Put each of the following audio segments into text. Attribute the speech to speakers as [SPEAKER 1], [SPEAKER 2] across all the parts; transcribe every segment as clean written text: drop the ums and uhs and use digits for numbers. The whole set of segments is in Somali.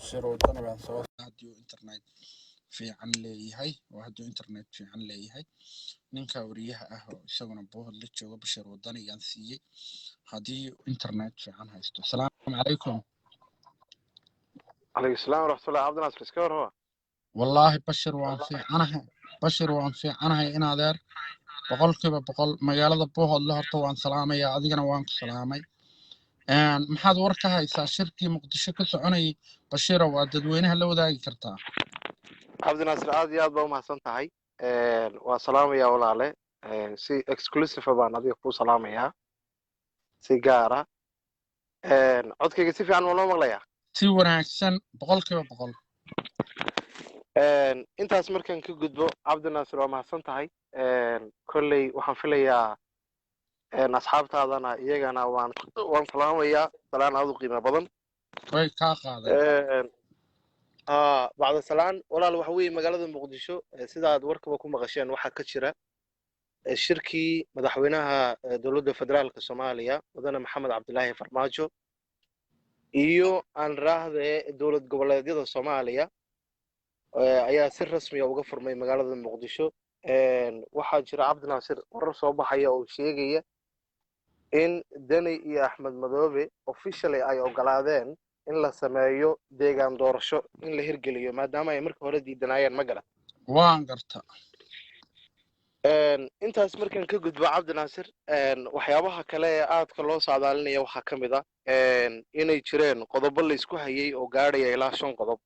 [SPEAKER 1] Bashiir Wadani baan soo, haddii uu internet fiican leeyahay, oo hadduu internet fiican leeyahay ninka wariyaha ah oo isaguna Buuhood la joogo. Bashiir Wadani yaan siiyey haddii internet fiican haysto. Asalaamu calaykum.
[SPEAKER 2] Calaykum salaam waraxmatullah. Cabdinaasir, iska war hoa.
[SPEAKER 1] Wallaahi Bashir, waan fiicanahay. Bashir, waan fiicanahay in adeer, 100%. Magaalada Buuhoodle horta waan salaamayaa, adigana waan ku salaamay. Maxaad war ka haysaa shirkii Muqdisho ka soconayay, Bashiiro? Waa dadweynaha la wadaagi kartaa.
[SPEAKER 2] Cabdinaasir, aad iyo aad baa umahadsan tahay. Waa salaamayaa walaale, si exclusive baan adiga kuu salaamayaa si gaara. Codkayga si fiican waa loo maqlayaa?
[SPEAKER 1] Si wanaagsan, 100%.
[SPEAKER 2] Intaas markaan ka gudbo, Cabdinaasir, waa mahadsan tahay. Kolley waxaan filayaa asxaabtaadana iyagana waan salaamayaa, salaan aad u qiimo badan.
[SPEAKER 1] Way kaa qaadeen.
[SPEAKER 2] Bacda salaan, walaal, waxa weeye magaalada Muqdisho, sidaad warkaba ku maqasheen, waxaa ka jira shirkii madaxweynaha dowladda federaalka Soomaaliya, mudane Maxamed Cabdilaahi Farmaajo, iyo aan raahde dowlad goboleedyada Soomaaliya, ayaa si rasmiya uga furmay magaalada Muqdisho. Waxaa jira, Cabdinaasir, warar soo baxaya oo sheegaya in Deni iyo Axmed Madoobe officially ay ogolaadeen in la sameeyo deegaan doorasho, in la hirgeliyo, maadaama ay marka hore diidanaayeen, ma garan?
[SPEAKER 1] Waan garta.
[SPEAKER 2] Intaas markaan ka gudbo, Cabdinaasir, waxyaabaha kale ee aadka loo saadaalinaya waxaa ka mid ah inay jireen qodobo la isku hayay oo gaadhaya ilaa shan qodob,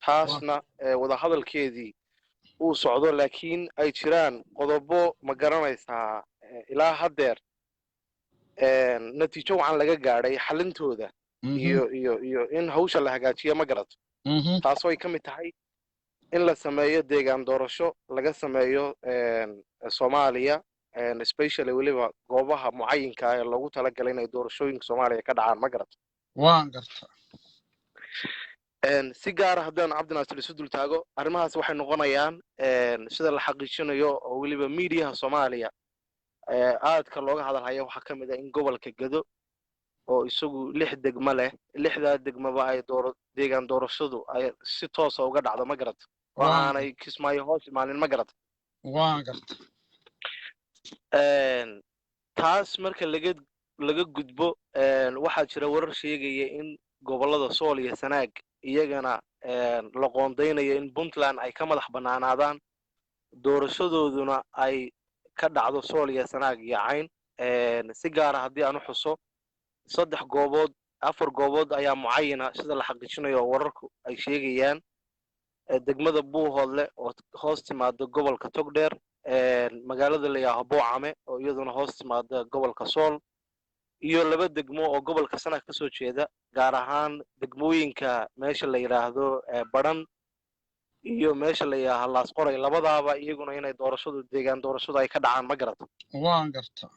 [SPEAKER 2] taasna wadahadalkeedii uu socdo, laakiin ay jiraan qodobo, ma garanaysaa, ilaa haddeer natiijo wacan laga gaadhay xalintooda iyo in hawsha la hagaajiyo, ma garato? Taasoo ay ka mid tahay in la sameeyo deegaan doorasho laga sameeyo Soomaaliya, especially weliba goobaha mucayinka ah ee loogu talagalay inay doorashooyinka Soomaaliya ka dhacaan, ma garato?
[SPEAKER 1] Waan garta.
[SPEAKER 2] Si gaara haddaan, Cabdinaasir, isu dul taago arrimahaas, waxay noqonayaan, sida la xaqiijinayo oo weliba miidiyaha Soomaaliya aadka looga hadalhaya, waxaa ka mid ah in gobolka Gedo oo isagu lix degmo leh, lixdaa degmaba ay dooro deegaan doorashadu ay si toosa uga dhacdo, ma garata, oo aanay Kismaayo hoos imaanin, ma garata?
[SPEAKER 1] Waan garta.
[SPEAKER 2] Taas marka laga gudbo, waxaa jira warar sheegaya in gobollada Sool iyo Sanaag iyagana la qoondaynayo in Puntland ay ka madax bannaanaadaan, doorashadooduna ay ka dhacdo Sool iyo Sanaag iyo Cayn. Si gaara haddii aan u xuso, saddex goobood, afar goobood ayaa mucayana, sida la xaqiijinayo oo wararku ay sheegayaan: degmada Buuhoodle oo hoos timaada gobolka Togdheer, magaalada la yidhaaho Boocame oo iyaduna hoos timaada gobolka Sool, iyo laba degmo oo gobolka Sanaag ka soo jeeda, gaar ahaan degmooyinka meesha la yidhaahdo Badhan iyo meesha la yidhaaho Laasqoray, labadaaba iyaguna inay doorashadu deegaan doorashadu ay ka dhacaan, ma garata?
[SPEAKER 1] Waan garta.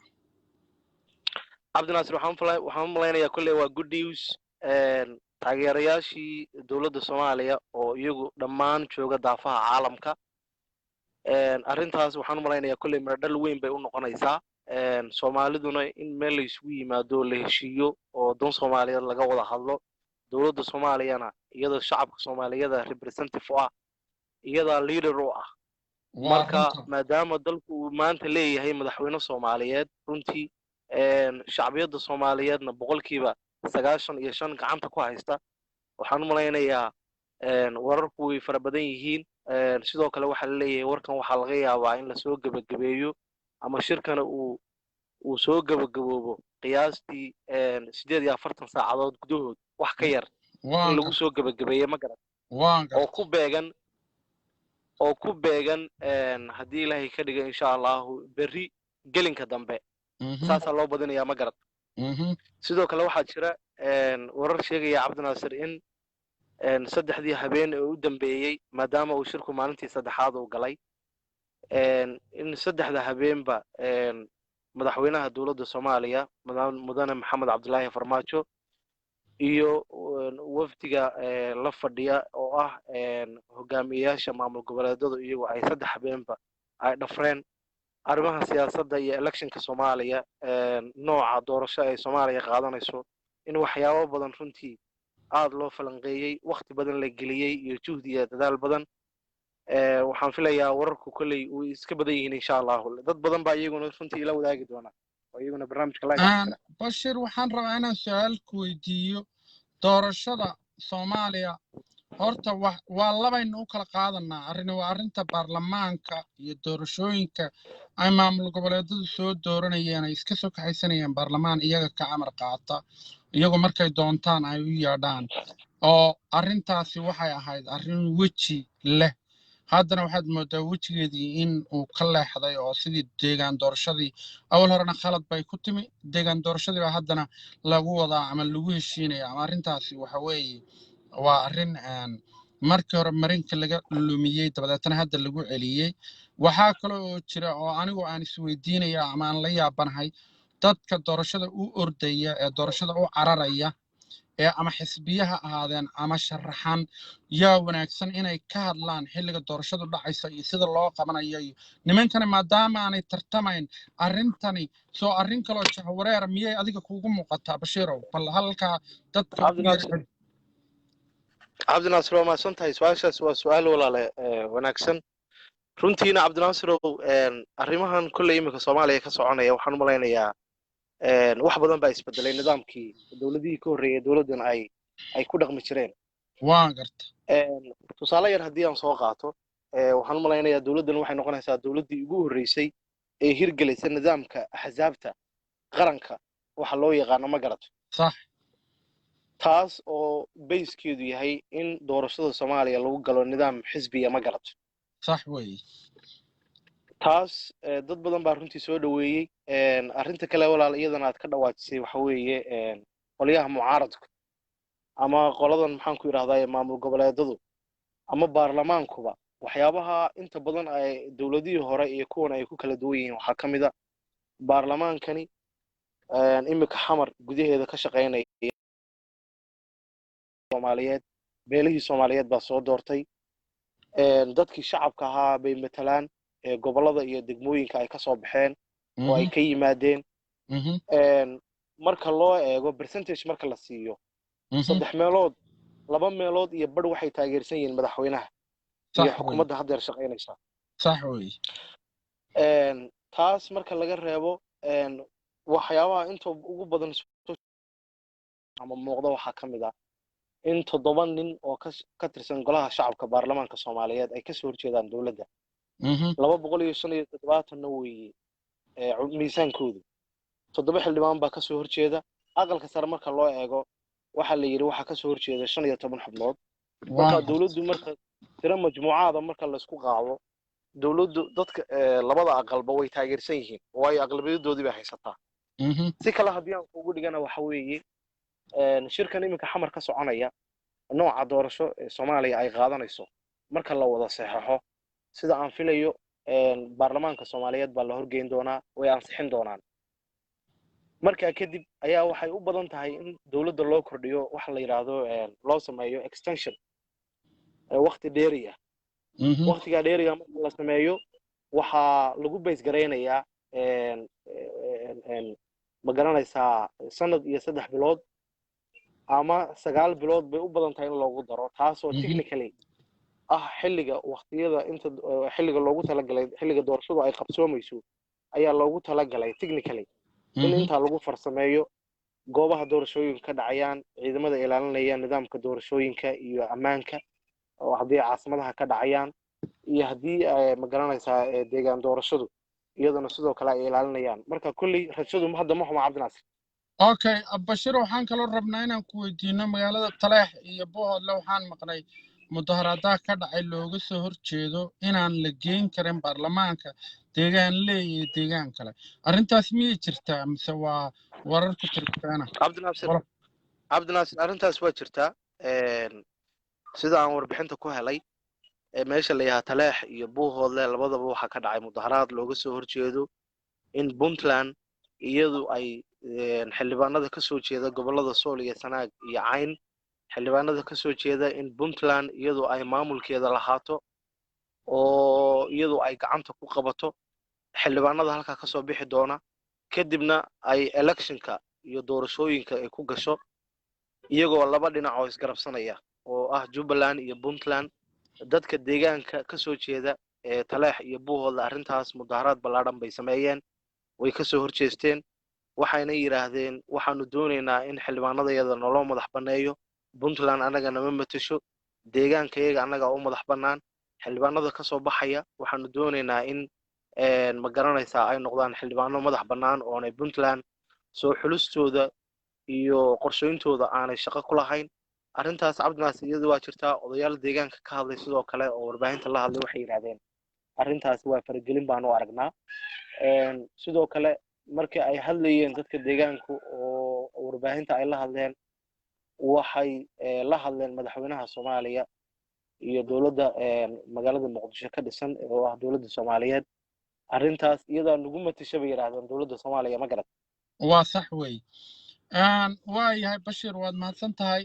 [SPEAKER 2] Cabdinaasir, waxaan u malaynayaa kolley waa good news. Taageerayaashii dowladda Soomaaliya oo iyagu dhammaan jooga daafaha caalamka, arrintaas waxaan u malaynayaa kolley miradhal weyn bay u noqonaysaa. Soomaaliduna in meel la isugu yimaado, la heshiiyo oo dan Soomaaliyeed laga wada hadlo, dowladda Soomaaliyana iyadoo shacabka Soomaaliyada representative u ah, iyadaa leader u ah. Marka maadaama dalku uu maanta leeyahay madaxweyne Soomaaliyeed, runtii shacbiyadda Soomaaliyeedna 95% gacanta ku haysta, waxaan u malaynayaa wararku way fara badan yihiin. Sidoo kale waxaa la leeyahay warkan waxaa laga yaabaa in lasoo gebagabeeyo ama shirkana uu soo gebagaboobo qiyaastii 48 saacadood gudahood, wax ka yar in lagu soo gebagabeeyo, ma garan, oo ku beegan haddii Ilaahay ka dhiga, insha Allahu, berri gelinka dambe. Saasaa loo badinayaa, ma garad? Sidoo kale waxaa jira warar sheegaya, Cabdinaasir, in saddexdii habeen ee u dambeeyey, maadaama uu shirku maalintii saddexaad uu galay, in saddexda habeenba madaxweynaha dowladda Soomaaliya, mudane Maxamed Cabdilaahi Farmaajo, iyo wafdiga la fadhiya oo ah hogaamiyeyaasha maamul goboleedyadu, iyagu ay saddex habeenba ay dhafreen arrimaha siyaasadda iyo electionka Soomaaliya, nooca doorasho ay Soomaaliya qaadanayso, in waxyaabo badan runtii Aad loo falanqeeyey, wakti badan la geliyey iyo juhdi iyo dadaal badan. Waxaan filayaa wararku kolley uu iska badan yihiin, insha Allahu. Dad badan baa iyaguna runtii ila wadaagi doona oo iyaguna barnaamijka live ku jira.
[SPEAKER 1] Bashir, waxaan rabaa inaan su-aal ku weydiiyo. Doorashada Soomaaliya horta waa labaynu u kala qaadanaa. Arrini waa arrinta baarlamaanka iyo doorashooyinka ay maamul goboleedadu soo dooranayeen, ay iska soo kaxaysanayeen baarlamaan iyaga ka amar qaata, iyagu markay doontaan ay u yeedhaan, oo arrintaasi waxay ahayd arrin weji leh. Haddana waxaad moodaa wejigeedii in uu ka leexday, oo sidii deegaan doorashadii awal horena khalad bay ku timi, deegaan doorashadii baa haddana lagu wadaa ama lagu heshiinaya. Ama arrintaasi waxa weeye waa arrin markii hore marinka laga lumiyey, dabadeetana hadda lagu celiyey. Waxaa kale oo jira oo anigu aan isweydiinaya ama aan la yaabanahay, dadka doorashada u ordaya ee doorashada u cararaya ee ama xisbiyaha ahaadeen ama sharaxan, yaa wanaagsan inay ka hadlaan xilliga doorashadu dhacaysa iyo sida loo qabanayo? Iyo nimankani maadaama aanay tartamayn, arrintani soo arrin kaloo jahwareera miyay adiga kuugu muuqataa, Bashiirow? Bal halkaa dadka ugu
[SPEAKER 2] Cabdinaasir.
[SPEAKER 1] Yeer.
[SPEAKER 2] Cabdinaasir, waa mahadsan tahay. Su-aashaas waa su-aal, walaale, wanaagsan runtiina. Cabdinaasirow, arrimahan kolley iminka Soomaaliya ka soconaya, waxaan u malaynayaa wax badan baa isbedelay nidaamkii dowladihii ka horreeyay dowladdan ay ku dhaqmi jireen.
[SPEAKER 1] Waan garta.
[SPEAKER 2] Tusaale yar haddii aan soo qaato, waxaan u malaynayaa dowladdan waxay noqonaysaa dowladdii ugu horreysay ee hirgelisay nidaamka axsaabta qaranka waxa loo yaqaano, ma garato?
[SPEAKER 1] Sax.
[SPEAKER 2] Taas oo bayskeedu yahay in doorashada Soomaaliya lagu galo nidaam xisbiya, ma garato?
[SPEAKER 1] Sax weeye.
[SPEAKER 2] Taas dad badan baa runtii soo dhoweeyey. Arrinta kale, walaal, iyadana aad ka dhawaajisay waxa weeye qolyaha mucaaradku ama qoladan, maxaan ku yidhahdaa, maamul goboleedadu ama baarlamaankuba, waxyaabaha inta badan ay dowladihii hore iyo kuwan ay ku kala duwan yihiin waxaa ka mid a baarlamaankani imika Xamar gudaheeda ka shaqaynaya. Soomaaliyeed, beelihii Soomaaliyeed baa soo doortay, dadkii shacabka ahaa bay matalaan gobollada iyo degmooyinka ay ka soo baxeen oo ay ka yimaadeen. Marka loo eego percentage, marka la siiyo saddex meelood, laba meelood iyo badh waxay taageersan yihiin madaxweynaha iyo
[SPEAKER 1] Sax wey.
[SPEAKER 2] xukuumadda haddeer shaqaynaysa.
[SPEAKER 1] Sax wey.
[SPEAKER 2] Taas marka laga reebo, waxyaabaha inta ugu badan ama muuqda waxaa ka mid ah in 7 nin oo ka tirsan golaha shacabka baarlamaanka Soomaaliyeed ay kasoo horjeedaan dowladda. 275-na weeye miisaankoodu. 7 xildhibaan baa kasoo horjeeda. Aqalka sare marka loo eego, waxaa la yidhi waxaa kasoo horjeeda 15 xubnood. Marka dowladdu marka tiro majmuucaada marka laysku qaado, dowladdu dadka labada aqalba way taageersan yihiin, waayo aqlabiyadoodii bay haysataa. Si kale haddii aan kugu dhigana, waxa weeye shirkan iminka Xamar ka soconaya, nooca doorasho ee Soomaaliya ay qaadanayso marka la wada saxeexo, sida aan filayo, baarlamaanka Soomaaliyeed baa la horgeyn doonaa, way ansixin doonaan. Markaa kadib ayaa waxay u badan tahay in dowladda loo kordhiyo, waxa la yidhaahdo loo sameeyo extension, waqti dheeri ah. Waqtigaa dheeriga marka la sameeyo, waxaa lagu base garaynayaa, ma garanaysaa, sanad iyo 3 bilood ama 9 bilood bay u badan tahay in loogu daro, taasoo technically ah xilliga waqtiyada inta xilliga loogu talagalay, xilliga doorashadu ay qabsoomayso ayaa loogu talagalay technically in intaa lagu farsameeyo goobaha doorashooyinka ka dhacayaan, ciidamada ilaalinaya nidaamka doorashooyinka iyo ammaanka, oo haddii caasimadaha ka dhacayaan iyo haddii ma garanaysaa, deegaan doorashadu iyaduna sidoo kale ay ilaalinayaan. Marka kolley rajadu hadda ma xuma, Cabdinaasir.
[SPEAKER 1] Okay, Bashir, waxaan kaloo rabnaa inaan ku weydiino magaalada Taleex iyo Buuhoodle. Waxaan maqnay mudaharaadaha ka dhacay looga soo horjeedo inaan la geyn karin baarlamaanka deegaan leeyahay deegaan kale. Arrintaas miyay jirtaa mise waa warar ku tirkeena?
[SPEAKER 2] Cabdinaasir, Cabdinaasir, arrintaas waa jirtaa. Sida aan warbixinta ku helay, meesha la yidhaha Taleex iyo Buuhoodle labadaba waxaa ka dhacay mudaharaad looga soo horjeedo in Puntland iyadu ay xildhibaanada ka soo jeeda gobollada Sool iyo Sanaag iyo Cayn, xildhibaanada ka soo jeeda, in Puntland iyadu ay maamulkeeda lahaato oo iyadu ay gacanta ku qabato xildhibaanada halkaa kasoo bixi doona, kadibna ay electionka iyo doorashooyinka ay ku gasho. Iyagoo laba dhinac oo isgarabsanaya oo ah Jubbaland iyo Puntland, dadka deegaanka ka soo jeeda ee Taleex iyo Buuhoodle arrintaas mudaharaad ballaadhan bay sameeyeen, way ka soo horjeesteen, waxayna yidhaahdeen: "Waxaanu doonaynaa in xildhibaanadayada naloo madax banneeyo. Puntland annaga nama matasho, deegaankayaga annaga u madax bannaan. Xildhibaanada ka soo baxaya waxaanu doonaynaa in, ma garanaysaa, ay noqdaan xildhibaano madax bannaan oonay Puntland soo xulistooda iyo qorshooyintooda aanay shaqo ku lahayn." Arrintaas, Cabdinaasir, iyadu waa jirtaa. Odayaal deegaanka ka hadlay sidoo kale oo warbaahinta la hadlay waxay yidhahdeen: "Arrintaasi waa faragelin baanu aragnaa." Sidoo kale markii ay hadlayeen dadka deegaanku oo warbaahinta ay la hadleen, waxay la hadleen madaxweynaha Soomaaliya iyo dowladda magaalada Muqdisho ka dhisan oo ah dowladda Soomaaliyeed. "Arrintaas iyadaa nagu matasha," bay yidhahdeen, "dowladda Soomaaliya." Ma garat?
[SPEAKER 1] Waa sax wey. Waa yahay Bashiir, waad mahadsan tahay.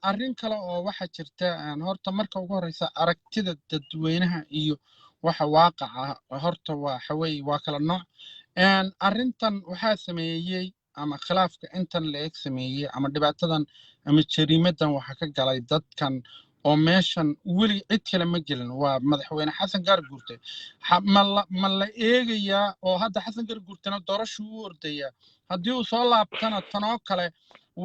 [SPEAKER 1] Arrin kale oo waxaa jirta, horta marka ugu horeysa aragtida dadweynaha iyo waxa waaqaca horta waxa weeye waa kala nooc. Arrintan waxaa sameeyey ama khilaafka intan la eg sameeyey ama dhibaatadan ama jariimadan waxa ka galay dadkan oo meeshan weli cid kale ma gelin, waa madaxweyne Xasan Gaarguurte. Ma la eegayaa oo hadda Xasan Gaarguurtena doorashuu u ordayaa? Haddii uu soo laabtana tanoo kale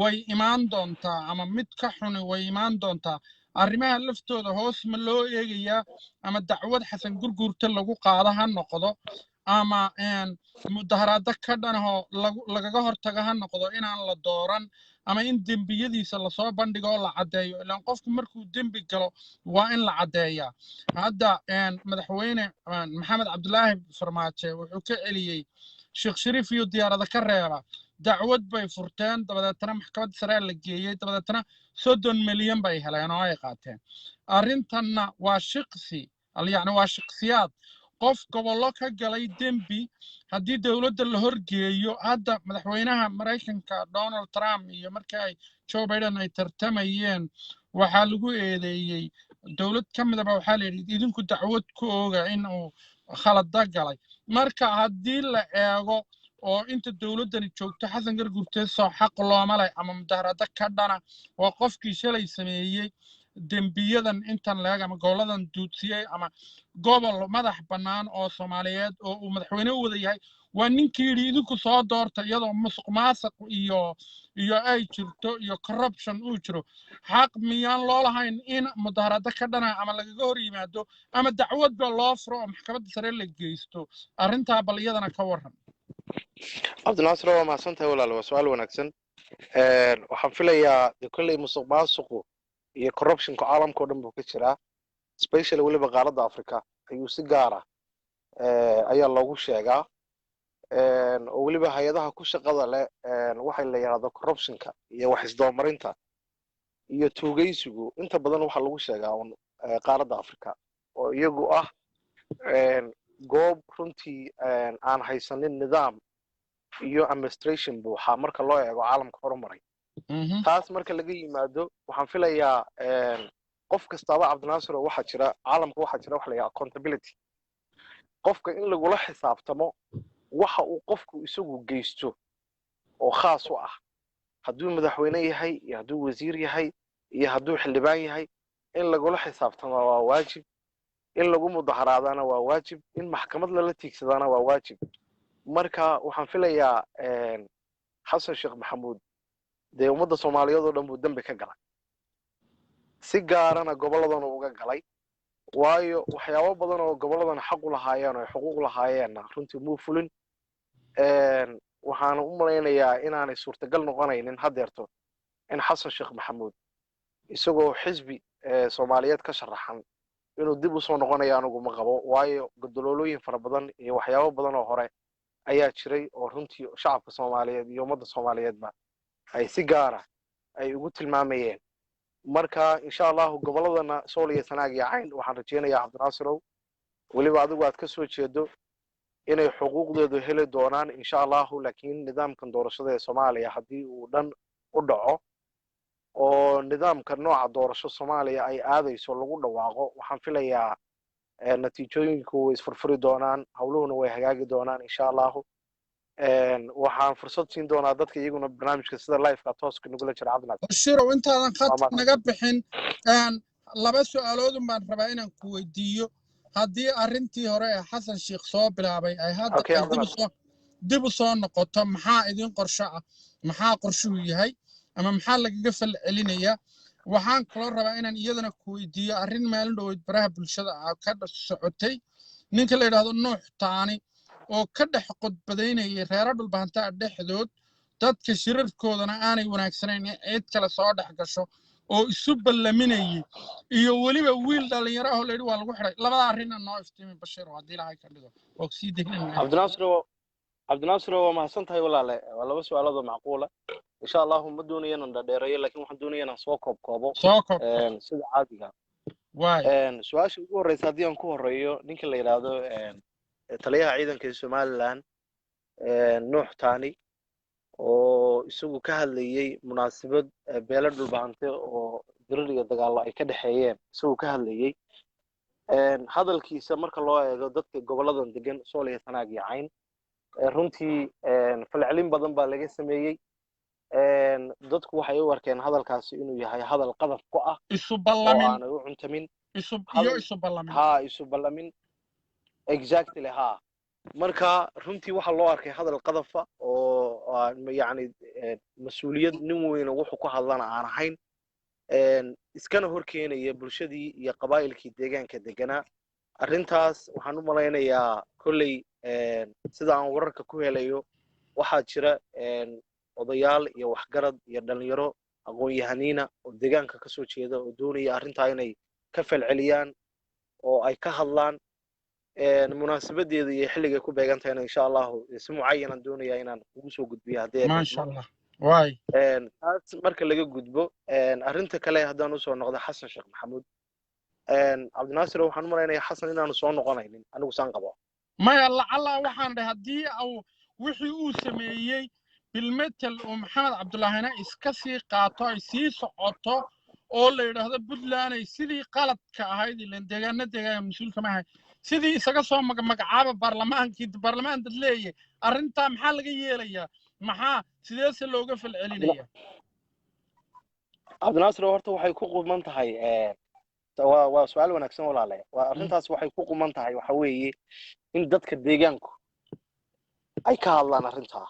[SPEAKER 1] way imaan doontaa ama mid ka xuni way imaan doontaa. Arrimaha laftooda hoos ma loo eegayaa, ama dacwad Xasan Gurguurte lagu qaado ha noqdo ama mudaharaado ka dhanahoo lagaga hortago ha noqdo inaan la dooran ama in dembiyadiisa lasoo bandhigo oo la caddeeyo? Ilaan qofku markuu dembi galo waa in la caddeeyaa. Hadda madaxweyne Maxamed Cabdulaahi Farmaajo wuxuu ka celiyey Sheekh Shariif iyo diyaarada ka reeba. Dacwad bay furteen, dabadeetana maxkamadda sare la geeyey, dabadeetana 30 milyan bay heleen oo ay qaateen. Arrintanna waa shiqsi, yacni waa shiqsiyaad, qof gobollo ka galay dembi haddii dowladda la horgeeyo. Hadda madaxweynaha Maraykanka Donald Trump iyo markii ay Joe Biden ay tartamayeen, waxaa lagu eedeeyey dowlad ka midaba, waxaa la yidhi: "Idinku dacwad ku ooga in uu khalada galay." Marka haddii la eego oo inta dowladdani joogto Xasan Gargurte soo xaq looma leh ama mudaharado ka dhana? Waa qofkii shalay sameeyey dembiyadan intan leeg ama goboladan duudsiyey ama gobol madax bannaan oo Soomaaliyeed oo uu madaxweyne u wada yahay. Waa ninkii yidhi: "Idinku soo doorta," iyadoo musuq maasuq iyo ay jirto iyo corruption uu jiro. Xaq miyaan loo lahayn in mudaharado ka dhana ama lagaga hor yimaado ama dacwadba loo furo oo maxkamadda sare la geysto? Arrintaa bal iyadana ka warran.
[SPEAKER 2] Cabdinaasir, waa mahadsan tahay walaal, waa su-aal wanaagsan. Waxaan filayaa de kolley musuq maasuqu iyo corruptionku caalamka o dhan buu ka jiraa, specially weliba qaaradda Africa ayuu si gaara ayaa loogu sheegaa, oo weliba hay-adaha ku shaqada leh waxay la yidhahdo corruptionka iyo wax isdabamarinta iyo tuugaysigu inta badan waxaa lagu sheegaa un qaaradda Africa, oo iyagu ah goob runtii aan haysanin nidaam iyo administration buuxa marka loo eego caalamka horumaray. Taas marka laga yimaado, waxaan filayaa qof kastaaba, Cabdinaasir, oo waxaa jira caalamka waxaa jira waxa la yidhaha accountability, qofka in lagula xisaabtamo waxa uu qofku isagu geysto oo khaas u ah, hadduu madaxweyne yahay iyo hadduu wasiir yahay iyo hadduu xildhibaan yahay, in lagula xisaabtamo waa waajib, in lagu mudaharaadana waa waajib, in maxkamad lala tiigsadaana waa waajib. Marka waxaan filayaa Xasan Sheekh Maxamuud dee ummadda Soomaaliyeed oo dhan buu dembi ka galay, si gaarana gobolladana uga galay, waayo waxyaabo badan oo gobolladan xaq u lahaayeen oo ay xuquuq lahaayeenna runtii muu fulin. Waxaana u malaynayaa inaanay suurtagal noqonaynin haddeerto in Xasan Sheekh Maxamuud isagoo xisbi Soomaaliyeed ka sharaxan inuu dib usoo noqonayo. Anigu ma qabo, waayo godoloolooyin fara badan iyo waxyaabo badan oo hore ayaa jiray oo runtii shacabka Soomaaliyeed iyo ummadda Soomaaliyeedba ay si gaara ay ugu tilmaamayeen. Marka insha Allahu gobolladana Sool iyo Sanaag iyo Cayn waxaan rajaynayaa, Cabdinaasirow, weliba adigu aad ka soo jeedo, inay xuquuqdoodu heli doonaan insha Allahu. Laakiin nidaamkan doorashada ee Soomaaliya haddii uu dhan u dhaco oo nidaamka nooca doorasho Soomaaliya ay aadayso lagu dhawaaqo, waxaan filayaa natiijooyinku way isfurfuri doonaan, howluhuna way hagaagi doonaan insha Allahu. Waxaan fursad siin doonaa dadka iyaguna barnaamijka sida liveka tooska nagula jira, Cabdinaasir.
[SPEAKER 1] Bashiirow, intaadan
[SPEAKER 2] Waa
[SPEAKER 1] khadka
[SPEAKER 2] mahadsan.
[SPEAKER 1] naga bixin, laba su'aaloodun baan rabaa inaan ku weydiiyo. Haddii arrintii hore ee Xasan Sheikh soo bilaabay ay hadda
[SPEAKER 2] Okay,
[SPEAKER 1] ay dib u
[SPEAKER 2] Cabdinaasir.
[SPEAKER 1] soo dib u soo noqoto, maxaa idin qorsho ah? Maxaa qorshuhu yahay ama maxaa lagaga fal celinayaa? Waxaan kaloo rabaa inaan iyadana ku weydiiyo arrin maalin dhoweyd baraha bulshada ah ka socotay, ninka la yidhaahdo Nuux Taani oo ka dhex qodbadaynayay reero Dhulbahantaa dhexdood, dadka shirarkoodana aanay wanaagsanayn in cid kale soo dhex gasho, oo isu ballaminayay, iyo weliba wiil dhallinyaro ah oo la yidhi waa lagu xidhay. Labada arrinna noo iftiimi, Bashiir, oo haddii Ilaahay ka dhigo waa kusii daynanaa.
[SPEAKER 2] Cabdinaasir, waa mahadsan tahay, walaale. Waa laba su'aalood oo macquula. Insha Allahu ma doonayo inaan dhadheereeyo, laakiin waxaan doonaya inaan soo koobkoobo
[SPEAKER 1] Soo koob.
[SPEAKER 2] sida caadiga.
[SPEAKER 1] Waay.
[SPEAKER 2] Su-aasha ugu horeysa haddii aan ku horeeyo, ninka la yidhaahdo taliyaha ciidanka ee Somaliland, Nuux Taani, oo isagu ka hadlayey munaasabad beelo Dhulbahante oo dirir iyo dagaallo ay ka dhexeeyeen, isagu ka hadlayey, hadalkiisa marka loo eego dadka goboladan degan, Sool iyo Sanaag iyo Cayn, runtii falcelin badan baa laga sameeyey. Dadku waxay u arkeen hadalkaasi inuu yahay hadal qadaf ku ah
[SPEAKER 1] isu
[SPEAKER 2] oo
[SPEAKER 1] ballamin
[SPEAKER 2] aanay u cuntamin
[SPEAKER 1] isu iyo
[SPEAKER 2] hadal
[SPEAKER 1] isu ballamin.
[SPEAKER 2] Ha, isu ballamin, exactly. Ha, marka runtii waxaa loo arkay hadal qadafa oo yacni mas-uuliyad nin weyna wuxuu ku hadlana aan ahayn, iskana hor keenaya bulshadii iyo qabaa'ilkii deegaanka deganaa. Arrintaas waxaan u malaynayaa kolley, sida aan wararka ku helayo, waxaa jira odayaal iyo waxgarad iyo dhalinyaro aqoon-yahaniina oo deegaanka ka soo jeeda oo doonaya arrintaa inay ka falceliyaan oo ay ka hadlaan. Munaasabadeeda iyo xilligay ku beegan tahayna, insha Allahu, si mucayanan doonaya inaan kugu soo gudbiyo haddii ay
[SPEAKER 1] Maasha
[SPEAKER 2] beegmo.
[SPEAKER 1] Allah, waay.
[SPEAKER 2] Taas marka laga gudbo, arrinta kale haddaan usoo noqdo Xasan Sheekh Maxamuud, Cabdinaasir, waxaan u malaynayaa Xasan inaanu soo noqonaynin, anigu saan qabo.
[SPEAKER 1] Maya, lacala waxaan dhahay haddii uu wixii uu sameeyey bilmetel uu Maxamed Cabdulaahina iska sii qaato, ay sii socoto oo la yidhaahdo Puntland ay sidii qaladka ahayd, ilan deegaano deegaan mas-uul kama ahay, sidii isaga soo magacaaba baarlamaankii, baarlamaan dad leeyahay, arrintaa maxaa laga yeelayaa? Maxaa sideese looga falcelinaya?
[SPEAKER 2] Cabdinaasir, horta waxay ku quman tahay, waa su-aal wanaagsan, walaale. Waa arrintaas waxay ku quman tahay waxa weeye in dadka deegaanku ay ka hadlaan arrintaa.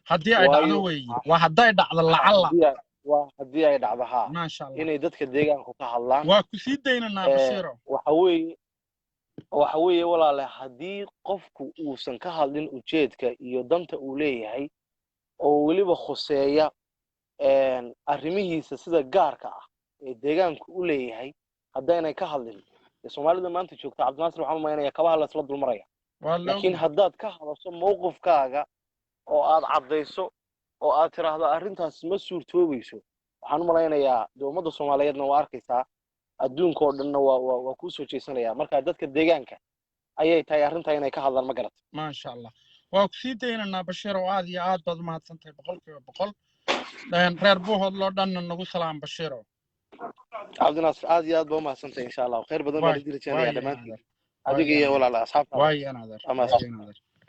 [SPEAKER 1] Haddii ay dhacdo
[SPEAKER 2] Waayo
[SPEAKER 1] weeye, waa hadday dhacdo lacalla.
[SPEAKER 2] Waa haddii ay dhacdo, haa.
[SPEAKER 1] Maasha Allah.
[SPEAKER 2] Inay dadka deegaanku ka hadlaan.
[SPEAKER 1] Waa ku sii daynanaa, Bashiiro.
[SPEAKER 2] Waxa weeye, walaale, haddii qofku uusan ka hadlin ujeedka iyo danta uu leeyahay oo weliba khuseeya arrimihiisa sida gaarka ah ee deegaanku u leeyahay, haddaynay ka hadlin, dee Soomaalida maanta joogta, Cabdinaasir, waxaan umaynaya kabaha la isla dulmaraya.
[SPEAKER 1] Waa la
[SPEAKER 2] Laakiin
[SPEAKER 1] ogyahay.
[SPEAKER 2] haddaad ka hadasho mowqifkaaga oo aad caddayso oo aad tiraahdo arrintaas ma suurtoobayso, waxaan u malaynayaa dee ummadda Soomaaliyeedna waa arkaysaa, adduunka oo dhanna waa kuu soo jeesanaya. Marka dadka deegaanka ayay tahay arrintaa inay ka hadlaan, ma garat?
[SPEAKER 1] Maasha Allah, waa ku sii daynanaa, Bashiir, oo aad iyo aad baad u mahadsantahay 100%. Reer Buuhoodloo dhanna nagu salaam, Bashiiro.
[SPEAKER 2] Cabdinaasir, aad iyo aad baa umahadsantahay. Insha Allah khayr badan baan
[SPEAKER 1] Waay.
[SPEAKER 2] idin rajeynayaa
[SPEAKER 1] Waay.
[SPEAKER 2] dhammaantiin,
[SPEAKER 1] Adeer.
[SPEAKER 2] adiga iyo walaala asxaabtaada.
[SPEAKER 1] Waay, adeer.
[SPEAKER 2] Waa mahadsan.
[SPEAKER 1] Waay, adeer.